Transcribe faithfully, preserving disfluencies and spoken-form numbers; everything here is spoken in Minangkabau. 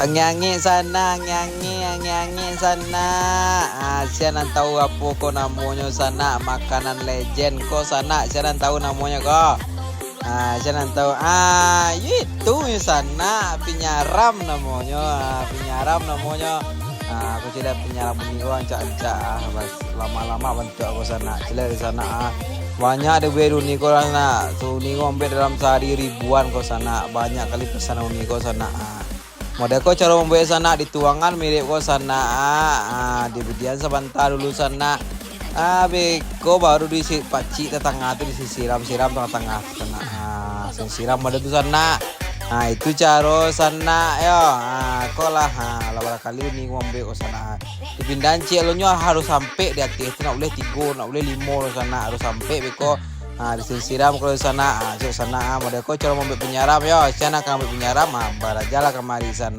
Angek-angek sanak, angek-angek, angek-angek sanak. Ah, sia nan tahu apo ko namonyo sanak, makanan legend ko sanak, sia nan tahu namonyo ko? Ah, sia nan tahu? Ah, yo itu yo sanak, pinyaram namonyo. Ah, pinyaram namonyo. Ah, aku caliak pinyaram bunyi ko rancak-rancak ah, pas lama-lama bantuak ko sanak. Caliak di sanak ah. Banyak dek bunyi ko sanak. Bunyi ko ampek dalam sahari ribuan ko sanak. Banyak kali pesan bunyi ko sanak ah. Model ko caro mambuek sanak, dituangan mirip ko sanak, ah, dibudian sabanta dulu sanak. Ah, beko baru di si-, pacik tatangah tu disisiram-siram tangah-tangah tu sanak. Ah, sisiram model tu sanak. Ah, itu caro sanak yo. Ah, ko lah, ah, lah bara kali ni mambuek ko sanak. Dipindahan ciek lonyo harus sampek di ateh tu, nak buliah tigo, nak buliah limo lo sanak, harus sampek beko. Ha, disisiram kalau di sanak, ha, cek sanak, ha, model ko caro mambuek pinyaram yo, sia nan ka mambuek pinyaram, ha, barajalah kamari sanak.